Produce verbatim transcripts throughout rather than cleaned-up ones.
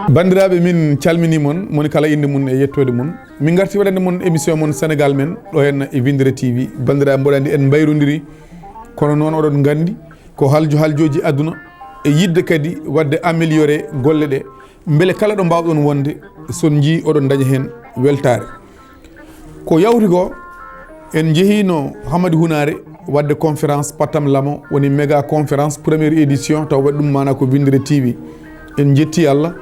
Banndiraaɓe, min calminii mon, moni kala innde mum e yettoode mum. Min ngarti waɗande mon émission mon Sénégal Men, ɗo henna e Winndere T V. Banndiraaɓe, mboɗo anndi en mbayrondiri, kono noon oɗon nganndi ko haljo haljooji aduna e yiɗde kadi waɗde amélioré golle ɗe, mbele kala ɗo mbaawɗon wonde, so on njii oɗon ndaña heen weltaare. Ko yawti ko, en njehiino Hamadi Hunaare waɗde conférence Pattam Lamo, woni méga conférence première édition, taw waɗi ɗum maanaa ko Winndere T V. En njetti Allah,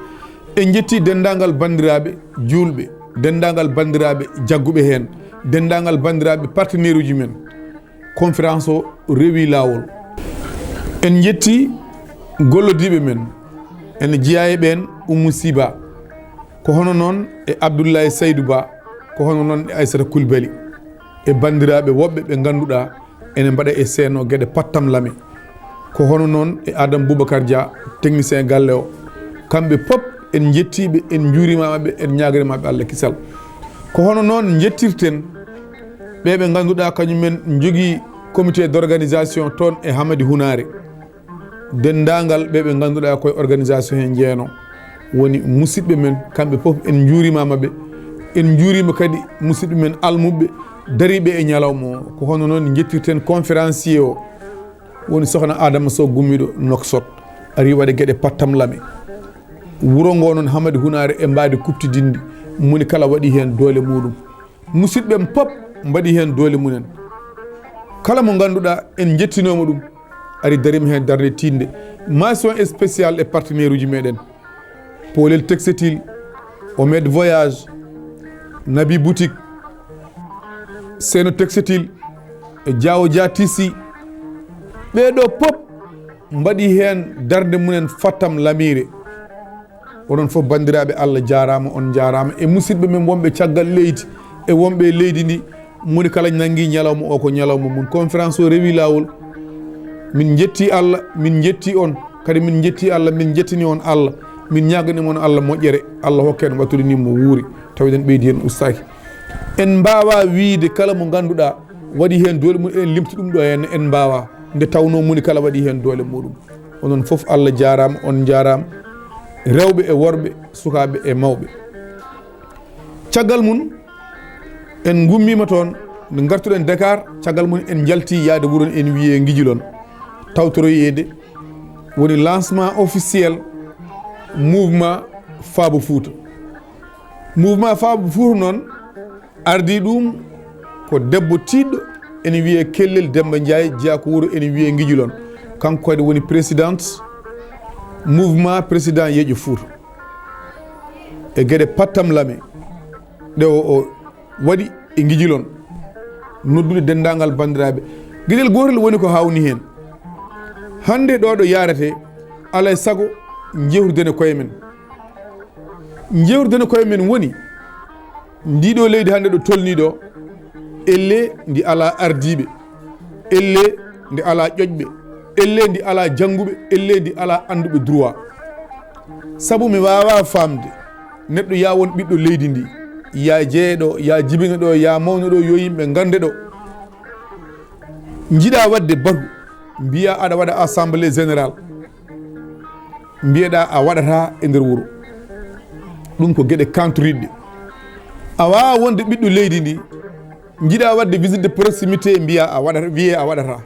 en njetti denndaangal banndiraaɓe juulɓe, denndaangal banndiraaɓe jagguɓe heen, denndaangal banndiraaɓe partenaire uji men. Conférence o rewi laawol. En njetti gollodiiɓe men, ene jeyaa e ɓeen Oumou Sy Ba, ko hono noon e Abdoulaye Saydou Ba, ko hono noon e Aissata Coulibaly, e banndiraaɓe woɓɓe ɓe ngannduɗaa ene mbaɗa e seen o geɗe pattam lame, ko hono noon e Adama Boubacar Dia, technicien galle o. Kamɓe pop en njettii ɓe, en njuurimaama ɓe, en ñaaganii maɓe Allah kisal. Ko hono noon njettirten ɓe ɓe ngannduɗaa kañum en njogii comité d'organisation toon e Hamadi Hunaare. Denndaangal ɓe ɓe ngannduɗaa koye organisation he njeeno, woni musidɓe men, kamɓe fof en njuurimaama ɓe. En njuuriima kadi musidɓe men almuɓɓe dariiɓe e ñalawma o. Ko hono noon njettirten conférencier o, woni Sokhna Adama Sow gummiiɗo Nouakchott, ari waɗa geɗe pattam lame. Wuro ngo noon Hamadi Hunaare e mbaadi kuɓtidinndi, moni kala waɗi heen doole muɗum. Musidɓe am pop mbaɗi heen doole mumen. Kala mo ngannduɗaa en njettinooma ɗum, ari darima heen darnde tiiɗnde. Mention spéciale e partenaire uji meɗen. Poolel Textile, Omed Voyage, Nabi Boutique, Seno Textile, e Diawo Dia Tissu. Ɓee ɗoo pop mbaɗi heen darnde mumen fattam lamiire. Onon fof banndiraaɓe, Allah jaaraama, on njaaraama. E musidɓe men wonɓe caggal leydi, e wonɓe e leydi ndi, moni kala nanngi ñalawma o ko ñalawma mum. Conférence o rewi laawol. Min njetti Allah, min njetti on. Kadi min njetti Allah, min njettini on Allah. Min ñaagani mon Allah moƴƴere. Allah hokke en wattude ni mo wuuri. Taw eɗen ɓeydi heen ustaaki. En mbaawaa wiyde kala mo ngannduɗaa waɗi heen doole mum, eɗen limti ɗum ɗo heen, en mbaawaa. Nde tawnoo moni kala waɗi heen doole muɗum. Onon fof Allah jaaraama, on njaaraama. Rewɓe e worɓe, sukaaɓe e mawɓe. Caggal mum, en ngummiima toon, nde ngartuɗen Dakar, caggal mum en njaltii yahde wuro ene wiyee Ngijilon. Tawtoroyeede woni lancement officiel mouvement Faabo Fuuta. Mouvement Faabo Fuuta noon, ardii ɗum ko debbo tiiɗɗo ene wiyee Kellel Demmba Njaay, jeyaa ko wuro ene wiyee Ngijilon. Kanko kadi woni présidente mouvement président Yeeƴo Fuuta. E geɗe pattam lame ɗe o, o waɗi e Ngijilon, noddude denndaangal banndiraaɓe. Geɗel gootel woni ko hawni heen. Hannde ɗo ɗo yaarete, alaa e sago njewtiden e koye men. Njewtiden e koye men woni, ndii ɗo leydi hannde ɗo tolnii ɗo, ellee ndi alaa ardiiɓe, ellee ndi alaa ƴoƴɓe, ellee ndi alaa jannguɓe, ellee ndi alaa annduɓe droit. Sabu mi waawaa faamde, neɗɗo yaa won ɓiɗɗo leydi ndi, yaa jeye ɗo, yaa jibine ɗo, yaa mawne ɗo, yo yimɓe ngannde ɗo. Njiɗaa waɗde batu, mbiyaa aɗa waɗa assemblée générale, mbiyeɗaa a waɗataa e nder wuro. Ɗum ko geɗe kantoriɗɗe. A waawaa wonde ɓiɗɗo leydi ndi, njiɗaa waɗde visite de proximité, mbiyaa a waɗata, wiyee a waɗataa.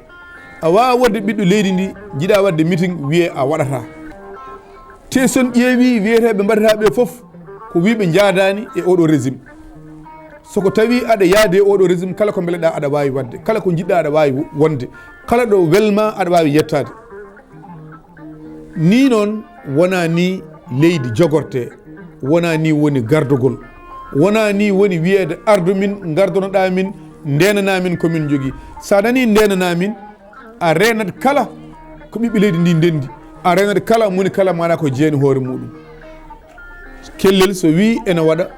A waawaa wonde ɓiɗɗo leydi ndi, njiɗaa waɗde meeting, wiyee a waɗataa. Te so on ƴeewi wiyeteeɓe mbaɗataa ɓe fof, ko wii ɓe njaadaani e oɗo régime. So ko tawi aɗa yaadi e oɗo régime, kala ko mbeleɗaa aɗa waawi waɗde, kala ko njiɗɗaa aɗa waawi wonde, kala ɗo welma aɗa waawi yettaade. Nii noon wonaa nii leydi jogortee, wonaa nii woni gardogol, wonaa nii woni wiyeede ardu min, ngardonoɗaa min, ndeenanaa min ko min njogii. So a nanii ndeenanaa min, a reenat kala ko ɓiɓɓe leydi ndi ndenndi, a reenat kala moni kala maanaa ko jeeni hoore muɗum. Kellel so wii ene waɗa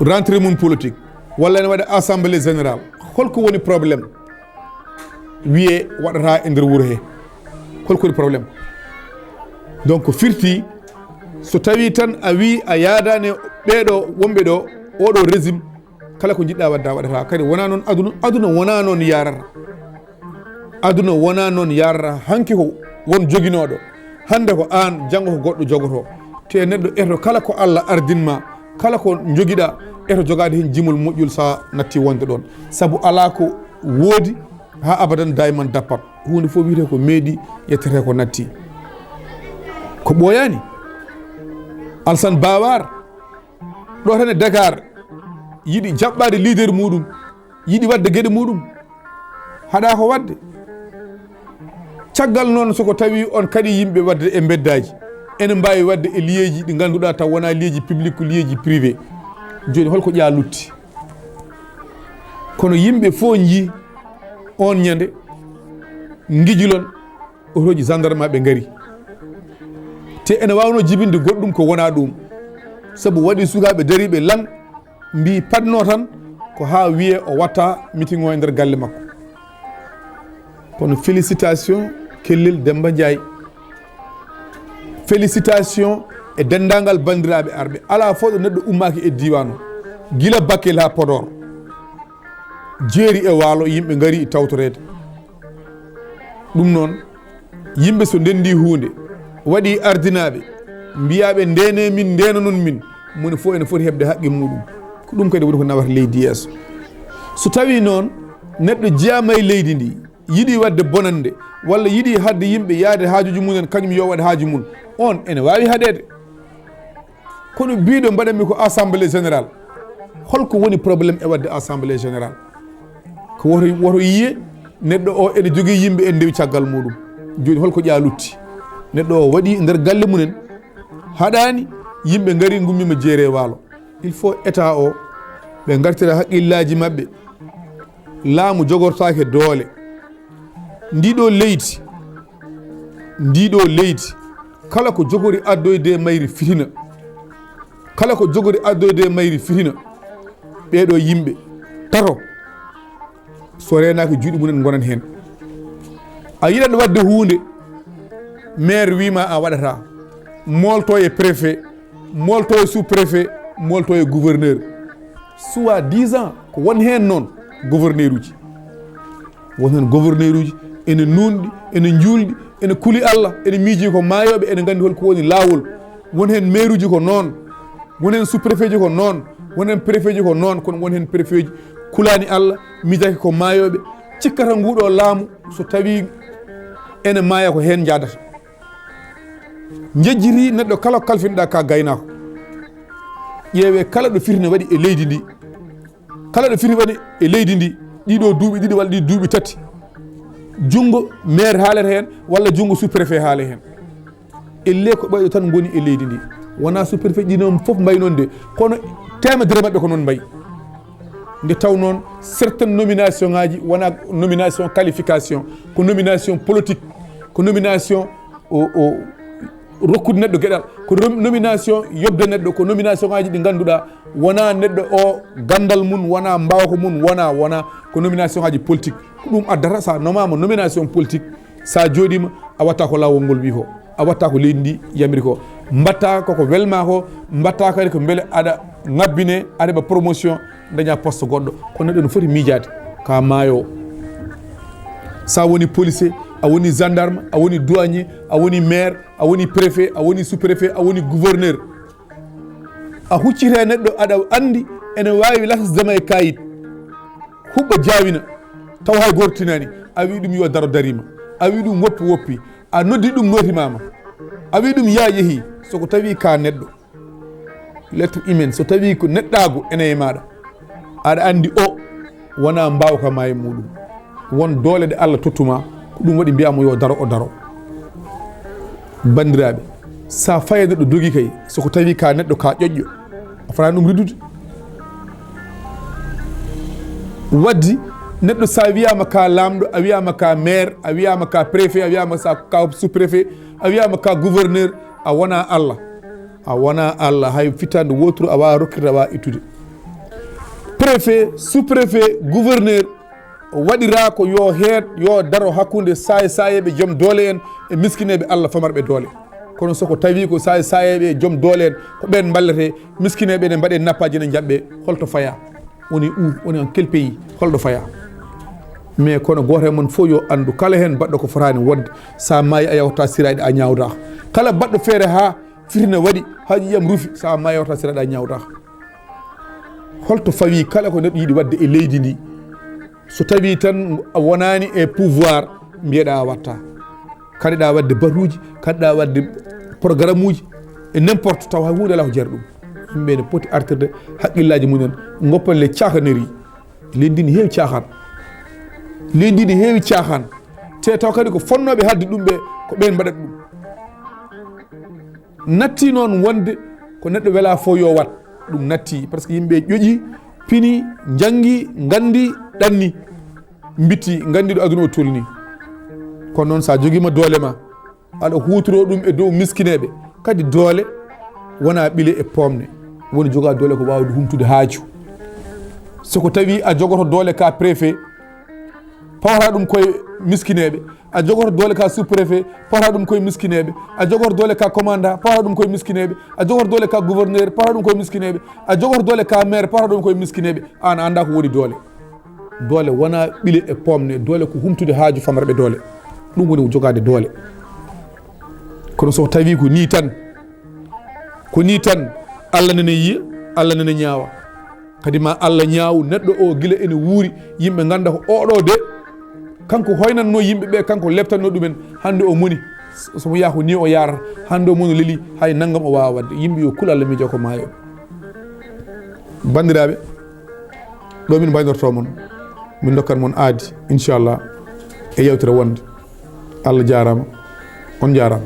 rentrée mum politique, walla ene waɗa assemblée générale, holko woni problème? Wiyee waɗataa e nder wuro he. Holko woni problème? Donc firti, so tawi tan a wii a yaadaani e Ɓeeɗo wonɓe ɗo, oɗo régime, kala ko njiɗɗa wadda, waɗata. Kadi wona noon aduna, aduna wona noon yarata. Aduna wona noon yarata. Hanki ko won joginooɗo, hannde ko aan, janngo ko goɗɗo jogoto. Te neɗɗo eto kala ko Allah ardin ma, kala ko njogiɗa, eto jogaade heen jimol moƴƴol sa natti wonde ɗoon. Sabu alaa ko woodi haa abadan, dayman dappat. Huunde fof wiyetee ko meeɗi, yettete ko natti. Ko ɓooyaani. Alsan Bawar, ɗo tan e Dakar, yiɗi jaɓɓaade leader muɗum, yiɗi waɗde geɗe muɗum, haɗa ko waɗde. Caggal noon, so ko tawi on kadi yimɓe waɗde e mbeddaaji, ene mbaawi waɗde e liyeeji ɗi ngannduɗaa taw wonaa liyeeji public, ko liyeeji privé. Jooni, holko ƴaa lutti? Kono yimɓe fof njii on ñande, ngijilon, otooji gendarme maɓɓe ngari. Te ene waawno jibinde goɗɗum ko wonaa ɗum. Sabu waɗi sukaaɓe dariiɓe lan, mbi padno tan ko haa wiyee o watta meeting o e nder galle makko. Kono félicitation, Kellel Demba Ndiaye. Félicitation e denndaangal banndiraaɓe arɓe. Alaa fof ɗo neɗɗo ummaaki e diiwaan o. Gila Bakel haa Podor. Jeeri e waalo, yimɓe ngari tawtoreede. Ɗum noon, yimɓe so ndenndi huunde, waɗi ardinaaɓe, mbiyaa ɓe ndene min, ndenanon min, moni fof ene foti heɓde haqqe muɗum. Ko ɗum kadi woni ko nawata leydi yeeso. So tawi noon neɗɗo jeyaama e leydi ndi, yiɗi waɗde bonannde, walla yiɗi haɗde yimɓe yahde haajuji mum en, kañum yo waɗ haaju mum, on ene waawi haɗeede. Kono biiɗo mbaɗanmi ko assemblée générale, holko woni problème e waɗde assemblée générale? Ko woto, woto yiye neɗɗo o ene jogii yimɓe, en ndewi caggal muɗum. Jooni, holko ƴaa lutti? Neɗɗo o waɗi nder galle mum en, haɗaani, yimɓe ngari, ngummiima jeere e waalo. Il faut État o, ɓe ngartira haqqillaaji maɓɓe. Laamu jogortaake doole. Ndiɗo leydi, ndiɗo leydi, kala ko jogori addoyde e mayri fitina, kala ko jogori addoyde e mayri fitina, ɓeeɗo yimɓe tato, so reenaaki juuɗe mumen ngonan heen. A yiɗat waɗde huunde, maire wiima a waɗata, moolto e préfet, moolto e sous-préfet, moolto e gouverneur. Soit disant ko won heen noon gouverneur uji. Won heen gouverneur uji ene nuunɗi, ene njuulɗi, ene kuli Allah, ene miiji ko maayooɓe, ene nganndi hol ko woni laawol. Won heen maire uji ko noon, won heen sous-préfet ji ko noon, won heen préfet ji ko noon, kono won heen préfet ji kulaani Allah, miijaaki ko maayooɓe, cikkata nguuɗo laamu so tawi ene maaya ko heen njaadata. Njejjiti neɗɗo kala ko kalfinɗa ka gaynaako. Ƴeewe kala ɗo fitina waɗi e leydi ndi. Kala ɗo fitina waɗi e leydi ndi, ɗiɗo duuɓi ɗiɗi walla ɗi duuɓi tati, junngo maire haalata heen walla junngo sous-préfet haala heen. Elle ko ɓayɗo tan ngoni e leydi ndi. Wonaa sous-préfet ɗi noon fof mbayi noon de, kono teemedere maɓɓe ko noon mbayi. Nde taw noon certaines nomination ngaji wona nomination qualification, ko nomination politique, ko nomination o, o rokkude neɗɗo geɗal, ko rom-, nomination yoɓde neɗɗo, ko nomination ngaji ɗi ngannduɗaa wona neɗɗo o ganndal mum, wona mbawka mum, wona, wona, ko nomination ngaji politique. Ko ɗum addata sa nomama nomination politique, sa jooɗima, a watta ko laawol ngol wi ko, a watta ko leydi ndi yamiri ko, mbatta koko welma ko, mbatta kadi ko beele aɗa ngabbine, aɗa heɓa promotion, daña poste goɗɗo. Kono neɗɗo no foti miijaade ka maayo. Sa woni policier, a woni gendarme, a woni douanier, a woni maire, a woni préfet, a woni sous-préfet, a woni gouverneur. A huccita e neɗɗo aɗa anndi ene waawi lasdema e kayit, huɓɓa jaawina, taw hay gooto tinaani. A wi ɗum yo daro, darima. A wi ɗum woppu, woppi. A noddi ɗum, nootimaama. A wi ɗum ya, yehi. So ko tawi ka neɗɗo, l'être humain, so tawi ko neɗɗaagu ene e maaɗa, aɗa anndi o wona mbawka ma e muɗum. Won doole ɗe Allah tottuma, ko ɗum waɗi mbiyama yo daro, o daro. Banndiraaɓe, sa faye neɗɗo dogi kay, so ko tawi ka neɗɗo ka ƴoƴƴo, a fotani ɗum riddude. Waddi neɗɗo sa wiyama ka laamɗo, a wiyama ka maire, a wiyama ka préfet, a wiyama sa ka sous-préfet, a wiyama ka gouverneur, a wona Allah. A wona Allah, hay fittaande wotoro a wawa rokkirde, a wawa ittude. Préfet, sous-préfet, gouverneur, waɗira ko yo heed, yo daro hakkunde saye sayeɓe, joom doole en, e miskineɓe Allah famarɓe doole. Kono so ko tawi ko saay-, saayeeɓe e joom doole en, ko ɓeen mballete, miskineeɓe ne mbaɗe nappaaji ne njaɓɓe, holto faya? Woni u, woni en quel pays, holɗo faya? Mais kono gooto e mon fof yo anndu, kala heen baɗɗo ko fotaani wonde, so a maayi a yawta siraaɗe a ñaawdaaka. Kala baɗɗo feere haa fitina waɗi, haa ƴiiƴam rufi, so a maayi a yawta siraaɗe a ñaawdaaka. Holto fawi kala ko neɗɗo yiɗi waɗde e leydi ndi? So tawi tan a wonaani e pouvoir, mbiyeɗa a watta. Kaɗeɗa waɗde batuuji, kaɗeɗa waɗde programme uji, e n'importe, taw hay huunde alaa ko jeeri ɗum. Yimɓe ne poti artirde haqqillaaji mumen, ngoppon les caaxaneries. Leydi ndi ne heewi caaxaan. Leydi ndi ne heewi caaxaan. Te taw kadi ko fonnooɓe haalde ɗum ɓe, ko ɓeen mbaɗata ɗum. Natti noon wonde ko neɗɗo wela fof yo wat. Ɗum natti, parce que yimɓe ƴoƴi, pini, njanngi, nganndi, ɗanni, mbitti, nganndi ɗo aduna o tolni. Kono noon, so a jogiima doole ma, aɗa huutoro ɗum e dow miskineeɓe, kadi doole wona ɓile e poomne. Woni joga doole ko waawde humtude haaju. So ko tawi a jogoto doole ka préfet, pawata ɗum koye miskineeɓe. A jogoto doole ka sous-préfet, pawata ɗum koye miskineeɓe. A jogoto doole ka commandant, pawata ɗum koye miskineeɓe. A jogoto doole ka gouverneur, pawata ɗum koye miskineeɓe. A jogoto doole ka maire, pawata ɗum koye miskineeɓe. Aan a anndaa ko woni doole. Doole wona ɓile e poomne, doole ko humtude haaju famarɓe doole. Ɗum woni jogaade doole. Kono so tawi ko nii tan, ko nii tan, Allah nana yiya, Allah nana ñaawa. Kadi ma Allah ñaaw neɗɗo o gila ene wuuri, yimɓe ngannda ko oɗo de, kanko hoynatno yimɓe ɓe, kanko leptatno ɗumen, hannde o moni, so mo yaha ko ni o yarata, hannde o moni leli, hay nanngam o waawa waɗde. Yimɓe yo kul Allah miijo ko maayo. Banndiraaɓe, ɗo min mbaynorto mon, min ndokkat mon aadi, inchallah, e yewtere wonde. Allah jaaraama, on jaaraama.